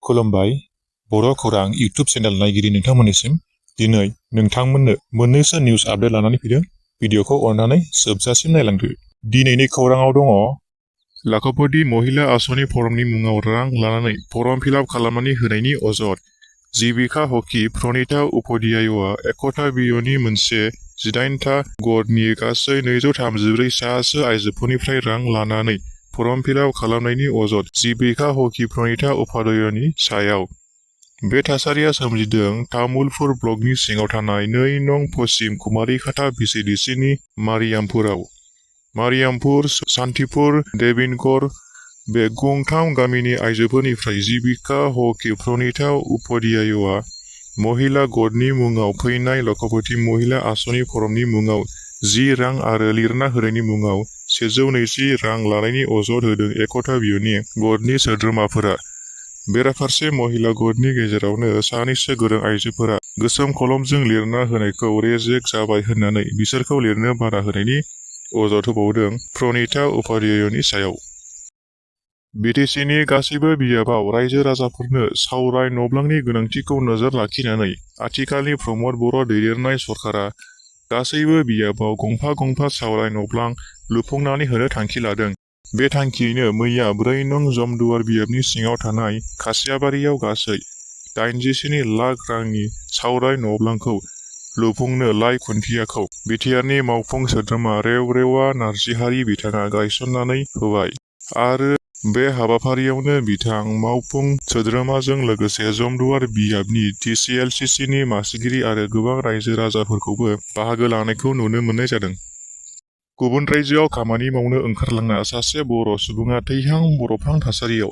खुलुमबाय बड'खौरां इउट्यूब चेनेल नायगिरि नोंथांमोननिसिम दिनै नोंथांमोननो मोननैसो निउज आपडेट लानानै फैदों। भिडिअखौ अननानै जोबजासिम नायलांदो। दिनैनि खौराङाव दङ लाखपति महिला आसनि फर्मनि मुङाव रां लानानै फर्म फिलआप खालामनानै होनायनि अजद। जीविका हकी प्रणीता उपाध्यायआ एकता बियोनि मोनसे 18था गटनि गासै 234 सासो आइजोफोरनिफ्राय रां लानानै फर्म फिलआप खालामनायनि अजद जीविका हकी प्रणीता उपाध्यायनि सायाव। बे थासारिया सोमजिदों तामुलपुर ब्लकनि सिङाव थानाय 2 नं पश्चिम कुमारीखाता भिसिडिसिनि मारियामपुर, शान्तिपुर, देविनगर बे गंथाम गामिनि आइजोफोरनिफ्राय जीविका हकी प्रणीता उपाध्यायआ महिला गटनि मुङाव फैनाय लखपति महिला आसनि फर्मनि मुङाव 10 रां आरो लिरना होनायनि मुङाव 120 रां लानायनि अजद होदों एकता बियोनि गटनि सोद्रोमाफोरा। बेराफारसे महिला गटनि गेजेरावनो सानैसो गोरों आइजोफोरा गोसोम कलमजों लिरना होनायखौ रेजेक्ट जाबाय होननानै बिसोरखौ लिरनो बादा होनायनि अजद होबावदों प्रणीता उपाध्यायनि सायाव। बिटिसिनि गासैबो बियाबाव रायजो राजाफोरनो सावराय नब्लांनि गोनांथिखौ नोजोर लाखिनानै आथिखालनि प्रमद बर' दैदेननाय सरकारा गासैबो बियाबाव गंफा सावराय नब्लां लुफुंनानै होनो थांखि लादों। बे थांखियैनो मैया 4 नं जमदुवार बियाबनि सिङाव थानाय खासियाबारियाव गासै 87 लाख रांनि सावराय नब्लांखौ लुफुंनो लाइ खुन्थियाखौ बिटिआरनि मावफुं सोद्रोमा रेवा नार्जिहारि बिथाङा गायसननानै होबाय आरो बे हाबाफारियावनो बिथां मावफुं सोद्रोमाजों लोगोसे जमदुवार बियाबनि TCLCCनि मासिगिरि आरो गोबां रायजो राजाफोरखौबो बाहागो लानायखौ नुनो मोननाय जादों। गुबुन रायजोआव खामानि मावनो ओंखारलांना सासे बर' सुबुङा थैहां बरफहां थासारियाव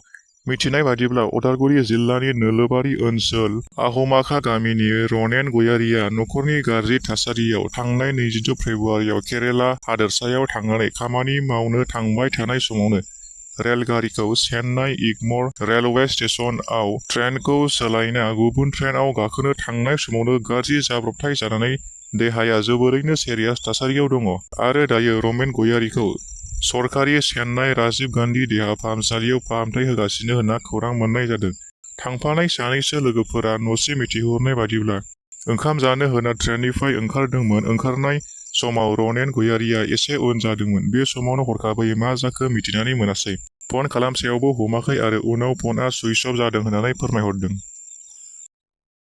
मिथिनाय बादिब्ला उदालगुरि जिल्लानि नोलोबारि ओनसोल आहमाखा गामिनि रनेन गयारिया नखरनि गाज्रि थासारियाव थांनाय 22 फेब्रुवारियाव केरेला हादोरसायाव थांनानै खामानि मावनो थांबाय थानाय समावनो रेलगारिखौ चेन्नाइ इगमर रेलवे स्टेशनआव ट्रेनखौ सोलायना गुबुन ट्रेनआव गाखोनो थांनाय समावनो गाज्रि जाब्रबथाय जानानै देहाया जोबोरैनो सिरियास थासारियाव दङ आरो दायो रमेन गयारिखौ सरकारि चेन्नाइ राजीव गान्धी देहा फाहामसालियाव फाहामथाय होगासिनो होनना खौरां मोननाय जादों। थांफानाय सानैसो लोगोफोरा न'सिम मिथिहरनाय बादिब्ला ओंखाम जानो होना ट्रेननिफ्राय ओंखारदोंमोन। ओंखारनाय समाव रनेन गयारिया एसे उन जादोंमोन। बे समावनो हरखाबै मा जाखो मिथिनानै मोनासै। फन खालामसेयावबो हमाखै आरो उनाव फनआ सुइच अफ जादों होननानै फोरमायहरदों।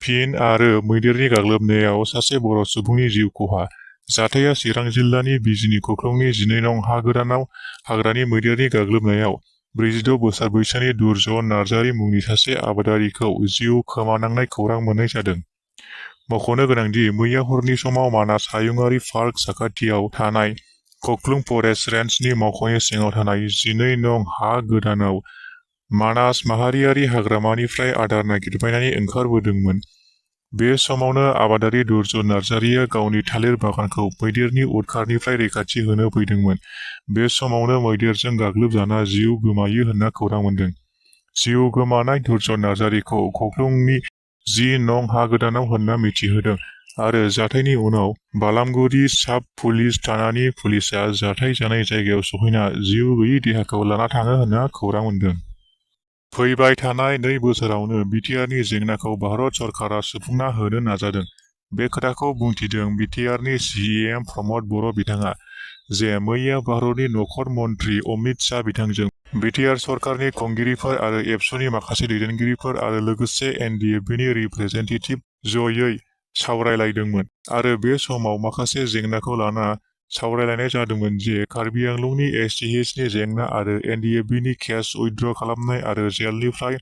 फिन आरो मैदेरनि गाग्लोबनायाव सासे बर' सुबुंनि जिउ खहा। जाथाया चिरां जिल्लानि बिजिनी खुख्लंनि 12 नं हा गोदानाव हाग्रानि मैदेरनि गाग्लोबनायाव 46 बोसोर बैसोनि दुर्जन नार्जारि मुंनि सासे आबादारिखौ जिउ खोमानांनाय खौरां मोननाय जादों। मख'नो गोनांदि मैया हरनि समाव मानास हायुङारि पार्क साखाथियाव थानाय खुख्लुं फरेस्ट रेन्जनि मावख'नि सिङाव थानाय 12 नं हा गोदानाव मानास माहारियारि हाग्रामानिफ्राय आदार नागिरबायनानै ओंखारबोदोंमोन। बे समावनो आबादारि दुर्जन नार्जारिया गावनि थालिर बागानखौ मैदेरनि उदखारनिफ्राय रैखाथि होनो फैदोंमोन। बे समावनो मैदेरजों गाग्लोबजाना जिउ गोमायो होनना खौरां मोन्दों। जिउ गोमानाय दुर्जन नार्जारिखौ खुख्लुंनि 10 नं हा गोदानाव होनना मिथिहोदों आरो जाथायनि उनाव बालामगुरि साब पुलिस थानानि पुलिसआ जाथाय जानाय जायगायाव सौहैना जिउ गैयि देहाखौ लाना थाङो होनना खौरां मोन्दों। फैबाय थानाय 2 बोसोरावनो बिटिआरनि जेंनाखौ भारत सरकारा सुफुंना होनो नाजादों। बे खोथाखौ बुंथिदों बिटिआरनि CM प्रमद बर' बिथाङा जे मैया भारतनि नखर मन्त्रि अमित शाह बिथांजों बिटिआर सरकारनि खुंगिरिफोर आरो एबसुनि माखासे दैदेनगिरिफोर आरो लोगोसे NDFBनि रिप्रेजेन्टेटिभ जयै सावरायलायदोंमोन आरो बे समाव माखासे जेंनाखौ लाना सावरायलायनाय जादोंमोन जे कार्बि आंलंनि STHनि जेंना आरो NDFBनि केस उइथड्र खालामनाय आरो जेलनिफ्राय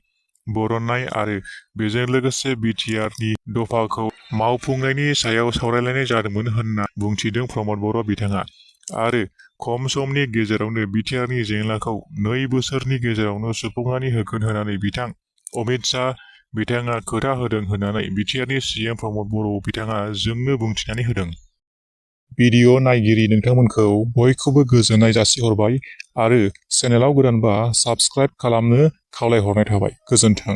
बरननाय आरो बेजों लोगोसे बिटिआरनि दफाखौ मावफुंनायनि सायाव सावरायलायनाय जादोंमोन होनना बुंथिदों प्रमद बर' बिथाङा आरो खम समनि गेजेरावनो बिटिआरनि जेंनाखौ 2 बोसोरनि गेजेरावनो सुफुंनानै होगोन होननानै बिथां अमित शाह बिथाङा खोथा होदों होननानै बिटिआरनि CM प्रमद बर' बिथाङा जोंनो बुंथिनानै होदों। भिडिअ नायगिरि नोंथांमोनखौ बयखौबो गोजोननाय जासिहरबाय आरो चेनेलाव गोदानबा साबस्क्राइब खालामनो खावलायहरनाय थाबाय। गोजोन्थों।